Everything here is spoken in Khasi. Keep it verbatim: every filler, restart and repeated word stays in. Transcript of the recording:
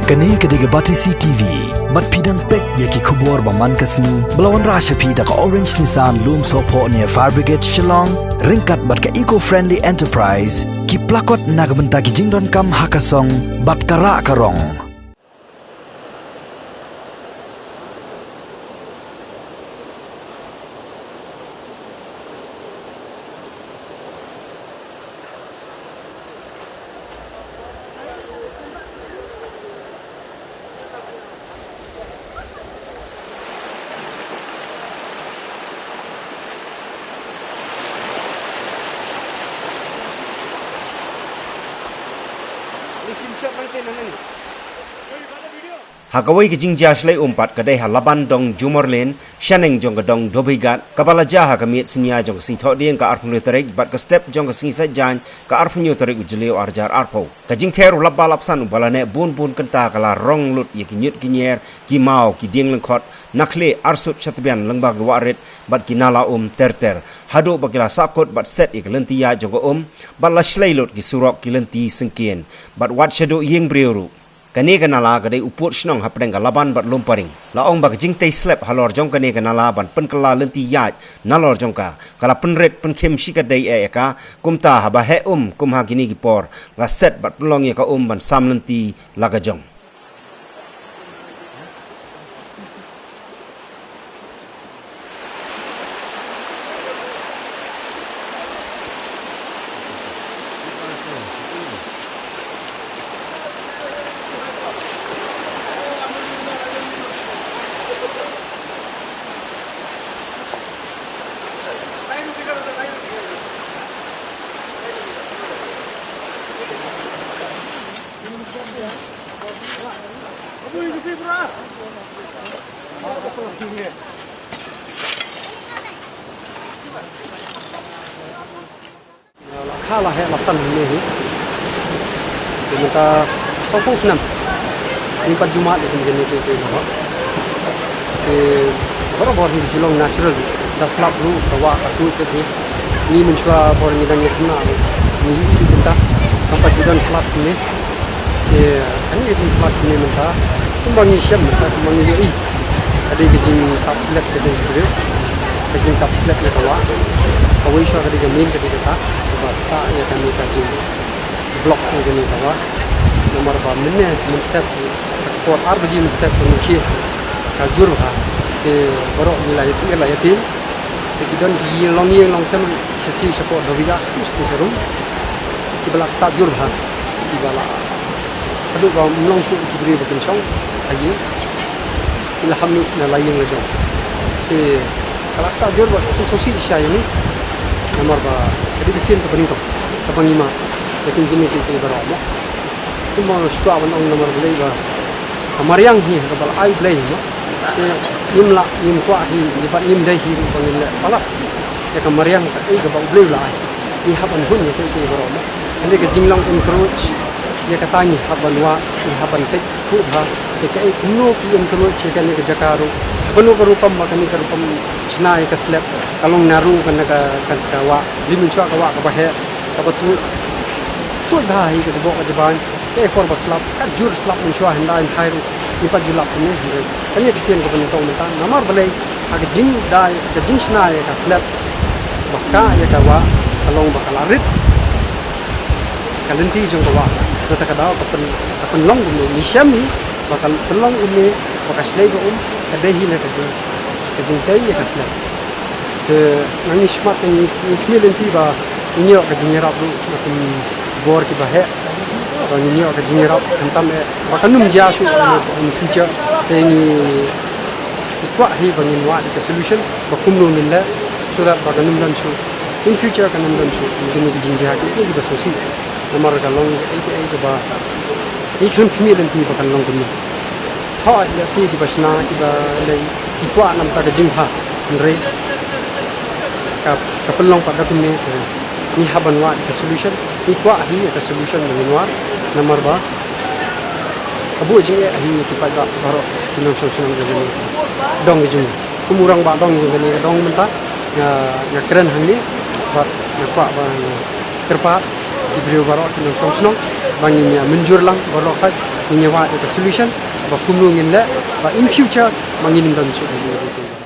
Kane ka dei ka Batesi T V. Bad phi dang peit ïa ki khubor ba man ka sngi ba la wanrah sha phi da ka Orange Nissan Lumsohphoh near Fire Brigade Shillong, ryngkat bad ka Eco Friendly Enterprise, ki plakot na ka bynta ki jingdonkam ha ka song bad ka rah ka rong. Ha kawei ka jingjia shlei um pat ka dei ha Laban Dong Jumor Lane, shaneng jong ka dong Dhobeigat, kaba la jia ha ka miet synñia jong ka sngi Thohdieng ka arphew hynriew tarik bad ka step jong ka sngi Saitjaiñ ka arphew hynñiew tarik u Jylliew arhajar arphew. Ka jingther u lapbah lapsan uba la neh bun bun kynta ka la rong lut ïa ki ñiut ki ñier, ki maw, ki dieng lyngkhot, na khlieh arsut shatbian lyngba ki wah rit bad ki nala um ter ter, haduh ba ki la sahkut bad set ïa ka lynti ïaid jong ka um, bad la shlei lut ki surok, ki lynti syngkien, bad wat shaduh ïing briew ruh. Kane ka nala ka dei u pud shnong hapdeng ka Laban bad Lumparing. La ong ba ka jingtei slep halor jong kane ka nala ban pynkylla lynti ïaid nalor jong ka, ka la pynrit pynkhim shikatdei eh ïa ka, kumta haba heh um kum ha kine ki por, la set bad pynlong ïa ka um ban sam lynti la ka jong. La kha la heh la san ne hi. Te mynta sawphew snem. Ngim pat ju mad ïa kine ki, ki, ki, ki, barabor hi ju long natural. Da slap ruh, ka wah ka tuid ka jing. Ngi mynshuwa bor ngi dang ïa khynnah ruh, ngi ïohi kumta. Kam pat ju don flood kumne. Te kane ka jingflood kumne mynta, kumba ngi shem mynta, kumba ngi ïohi, ka dei ka jingtap slep ka jong ki briew, ka jingtap slep ïa ka wah. Kawei shuwa ka dei ka main, ka dei kata kaba ktah ïa kane ka jingblock ïa kane ka wah. Namar ba mynne mynstep, ka por ar baje mynstep ka ngi khie, ka jur bha. Te baroh ngi la ïasngewthuh, la ïatieng. Te ki don ki longïing longsem ruh sha sha shapoh Dhobeigat, ki sha rum, kiba la ktah jur bha, kiba la, haduh ba ym long shuh ki briew ba kin shong ha ïing, ki la hap nud na la ïing la jong. Te ka la ktah jur bad ka pynsngewsih shisha ïa ngi, namar ba ka dei ka sien kaba nyngkong kaba ngi mad ïa kine ki, ki baroh mo. Kumba nga shu kwah ban ong namar Blei ba ka mariang hi kaba la ai u Blei mo. Te ngim lah, ngim kwah hi, ngim, ngim dei hi ruh ba ngin leh palat ïa ka mariang kaei kaba u Blei u la ai. Ngi hap ban hun ïa kaei kaei baroh mo. Hynrei ka jinglong encroach ïa kata ngi hap ban wad, ngi hap ban peit khuid bha ïa kaei, kumno ki encroach ïa kane ka jaka ruh. Kumno ka rukom ba kane ka rukom shna ïa ka slab ka long narrow kane ka, ka, ka wah. Ri mynshuwa ka wah kaba heh, kaba tuid, tuid bha hi ka jubok ka jubaiñ. Te por ba slap, ka jur slap mynshuwa, hynda hynthai ruh ngim pat ju lap kumne, hynrei kane ka sien kaba nyngkong mynta, namar balei, ha ka jingdai, ka jingshna ïa ka slab, ba kah ïa ka wah, ka long ba ka la rit ka lynti jong ka wah. Kata ka daw ka pyn, ka pynlong kumne, ngi shem hi ba ka pynlong kumne, ba ka shlei ba um ka dei hi na ka jing, ka jingtei ïa ka slab. Te ngi smat, ngi, ngi khmih lynti ba ngin ïoh ka jingïarap ruh na ki bor kiba heh, ba ngin ïoh ka jingïarap khamtam eh ba kan ym jia shuh in future. Te ngi, ngi kwah hi ba ngin wad ka solution ba kumno ngin leh, so that ba kan ym don shuh in future, kan ym don shuh kine ki jingjia kiei kiei kiba sngewsih. Namar ka long kaei kaei kaba ngi khlem khmih lynti ba kan long kumne. Hooid, lehse kiba shna, kiba lei, ki kwah namar ka jingbha, hynrei ka, ka pynlong pat da kumne, te ngi hap ban wad ka solution. Ngi kwah hi ka solution ba ngin wad, namar ba ka buh jingeh hi ïa ki paidbah baroh ki nongshong shnong jong kane ka dong ka jong ngi. Kum u rangbah dong jong kane ka dong mynta, nga, nga kren hangne bad nga kwah ba nga kyrpad ki briew baroh ki nongshong shnong ba ngin ïa mynjur lang baroh khoit, ngin ïa wad ïa ka solution ba kumno ngin leh ba in future ba ngin ym don shuh.